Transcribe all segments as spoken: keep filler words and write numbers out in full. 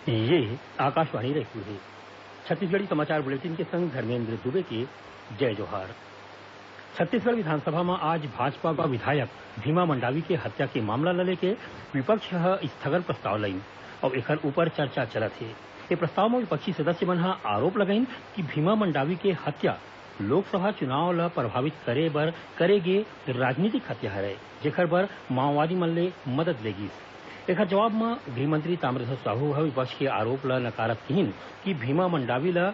ये आकाशवाणी रायपुर हे। छत्तीसगढ़ी समाचार बुलेटिन के संग धर्मेंद्र दुबे के जय जोहार। छत्तीसगढ़ विधानसभा म आज भाजपा विधायक भीमा मंडावी के हत्या के मामला ल लेके विपक्ष ह स्थगन प्रस्ताव लाइन अउ एखर ऊपर चर्चा चलत हे। ए प्रस्ताव म विपक्षी सदस्य मन ह आरोप लगाइन कि भीमा मंडावी के हत्या लोकसभा चुनाव ल प्रभावित करे बर करे गे राजनीतिक हत्या हरय, जेखर बर माओवादी मन ले मदद ले गिस। एखर जवाब म गृह मंत्री ताम्रध्वज साहू ह विपक्ष के आरोप ल नकारत किहिन कि भीमा मंडावी ल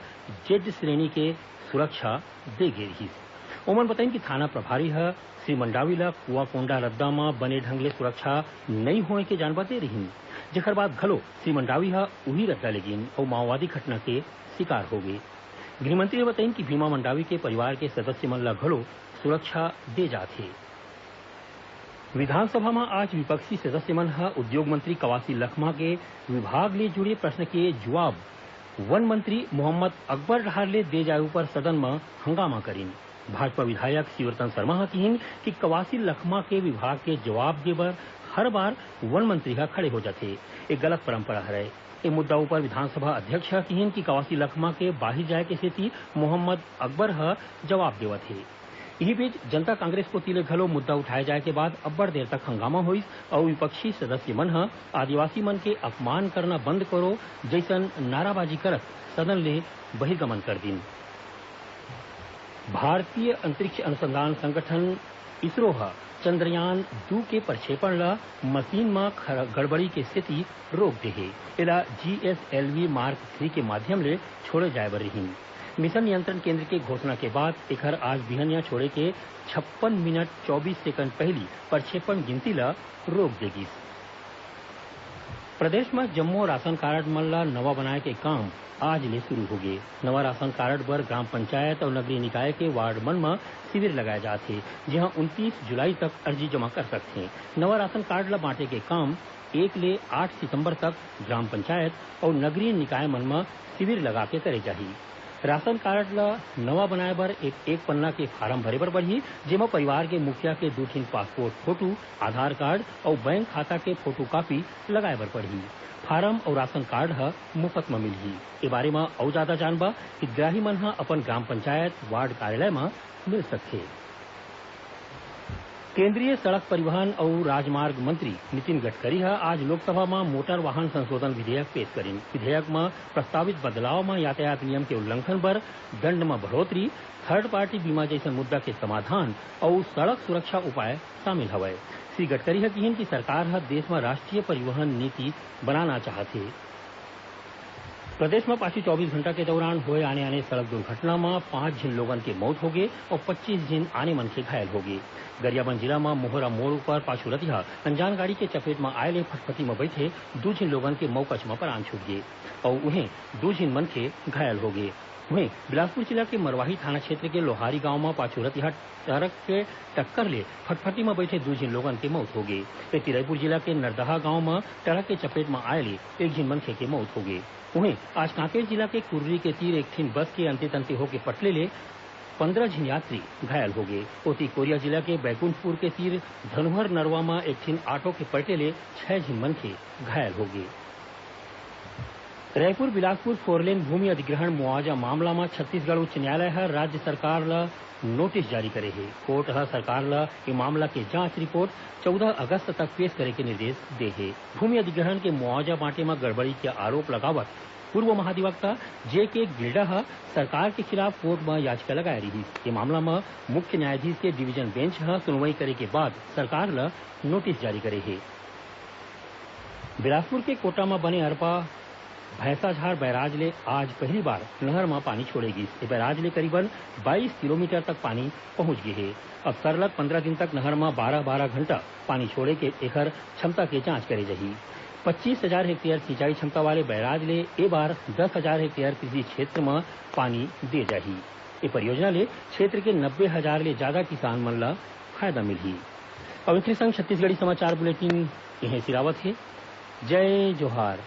जेड श्रेणी के सुरक्षा दे गे रिहिस। ओमन बताइन कि थाना प्रभारी ह श्री मंडावी ल कुआकोंडा रद्दा म बने ढंग ले सुरक्षा नइ होए के जानबा दे रिहिन, जेखर बाद घलो श्री मंडावी ह उही रद्दा ले गिन अउ माओवादी घटना के शिकार हो गे। गृह मंत्री ह बताइन कि भीमा मंडावी के परिवार के सदस्य मन ल घलो सुरक्षा दे जात हे। विधानसभा म आज विपक्षी सदस्य मन ह उद्योग मंत्री कवासी लखमा के विभाग ले जुड़े प्रश्न के जवाब वन मंत्री मोहम्मद अकबर डहार ले दे जाए ऊपर सदन म हंगामा करिन। भाजपा विधायक शिवरतन शर्मा ह किहिन कि कवासी लखमा के विभाग के जवाब दे बर हर बार वन मंत्री ह खड़े हो जाथे। ए गलत परंपरा हरय। ए मुद्दा ऊपर विधानसभा अध्यक्ष ह किहिन कि कवासी लखमा के बाहिर जाए के सेती मोहम्मद अकबर ह जवाब देवत हे। इही बीच जनता कांग्रेस कोति ले घलो मुद्दा उठाए जाए के बाद अब्बड़ देर तक हंगामा होइस अउ विपक्षी सदस्य मन ह आदिवासी मन के अपमान करना बंद करो जइसन नाराबाजी करत सदन ले बहिर्गमन कर दिन। भारतीय अंतरिक्ष अनुसंधान संगठन इसरो ह चंद्रयान दू के प्रक्षेपण ल मशीन म खर-, गड़बड़ी के सेती रोक दे हे। एला जीएसएलवी मार्क थ्री के माध्यम ले छोड़े जाए बर रिहिन। मिशन नियंत्रण केंद्र के घोषणा के बाद एखर आज बिहनिया छोड़े के छप्पन मिनट चौबीस सेकंड पहिली प्रक्षेपण गिनती ल रोक दे गिस। प्रदेश म जम्मो राशन कारड मन ल नवा बनाए के काम आज ले शुरू होगे। नवा राशन कारड बर ग्राम पंचायत अउ नगरीय निकाय के वार्ड मन म शिविर लगाए जात हे, जिहां उनतीस जुलाई तक अर्जी जमा कर सकथे। नवा राशन कारड ल बांटे के काम एक ले आठ सितंबर तक ग्राम पंचायत अउ नगरीय निकाय मन म शिविर लगा के करे जाही। राशन कारड ल नवा बनाए बर एक, एक पन्ना के फारम भरे बर पड़ही, जेमा परिवार के मुखिया के दू ठिन पासपोर्ट फोटो, आधार कार्ड अउ बैंक खाता के फोटोकॉपी लगाए बर पड़ही। फारम अउ राशन कार्ड ह मुफत म मिलही। ए बारे म अउ जादा जानबा हितग्राही मन ह अपन ग्राम पंचायत, वार्ड कार्यालय म मिल सकथे। केंद्रीय सड़क परिवहन अउ राजमार्ग मंत्री नितिन गडकरी ह आज लोकसभा म मोटर वाहन संशोधन विधेयक पेश करिन। विधेयक म प्रस्तावित बदलाव म यातायात नियम के उल्लंघन बर दंड म बढ़ोतरी, थर्ड पार्टी बीमा जइसन मुद्दा के समाधान अउ सड़क सुरक्षा उपाय शामिल हवय। श्री गडकरी ह किहिन कि सरकार ह देश म राष्ट्रीय परिवहन नीति बनाना चाहत हे। प्रदेश म पाछू चौबीस घंटा के दौरान होए आने-आने सड़क दुर्घटना म पांच झिन लोगन के मौत होगे अउ पच्चीस झिन आने मनखे घायल होगे। गरियाबंद जिला म मोहरा मोड़ ऊपर पाछू रतिहा अनजान गाड़ी के चपेट म आए ले फटफटी म बइठे दू झिन लोगन के मौकच म परान छूट गे अउ उहें दू झिन मनखे घायल होगे। उहें, बिलासपुर जिला के मरवाही थाना क्षेत्र के लोहारी गांव म पाछू रतिहा ट्रक के टक्कर ले फटफटी म बइठे दू झिन लोगन के मउत होगे। एती, रायपुर जिला के नरदहा गांव म ट्रक के चपेट म आए ले एक झिन मनखे के मउत होगे। उहें, आज कांकेर जिला के कुर्री के तीर एक ठिन बस के अंते-तंते होके पटले ले पंद्रह झिन यात्री घायल होगे। ओती, कोरिया जिला के बैकुंठपुर के तीर धनुहर नरवा म एक ठिन ऑटो के पलटे ले छह झिन मनखे घायल होगे। रायपुर बिलासपुर फोरलेन भूमि अधिग्रहण मुआवजा मामला म छत्तीसगढ़ उच्च न्यायालय ह राज्य सरकार ल नोटिस जारी करे हे। कोर्ट ह सरकार ल ए मामला के जांच रिपोर्ट चौदह अगस्त तक पेश करे के निर्देश दे हे। भूमि अधिग्रहण के मुआवजा बांटे म गड़बड़ी के आरोप लगावत पूर्व महाधिवक्ता जे के गिल्डा ह सरकार के खिलाफ कोर्ट म याचिका लगाए रिहिस। ए मामला म मुख्य न्यायाधीश के डिवीजन बेंच ह सुनवाई करे के बाद सरकार ल नोटिस जारी करे हे। बिलासपुर के कोटा म बने अरपा भैंसाझार बैराज ले आज पहली बार नहर म पानी छोड़े गिस। ए बैराज ले करीबन बाईस किलोमीटर तक पानी पहुंच गे हे। अब सरलग पंद्रह दिन तक नहर म बारह बारह घंटा पानी छोड़े के एखर क्षमता के जांच करे जाही। पच्चीस हजार हेक्टेयर सिंचाई क्षमता वाले बैराज ले ए बार दस हजार हेक्टेयर कृषि क्षेत्र म पानी दे जाही। ए परियोजना ले क्षेत्र के नब्बे हजार ले जादा किसान मन ल फायदा मिलही। अब एखरे संग छत्तीसगढ़ी समाचार बुलेटिन इहें सिरावत हे। जय जोहार।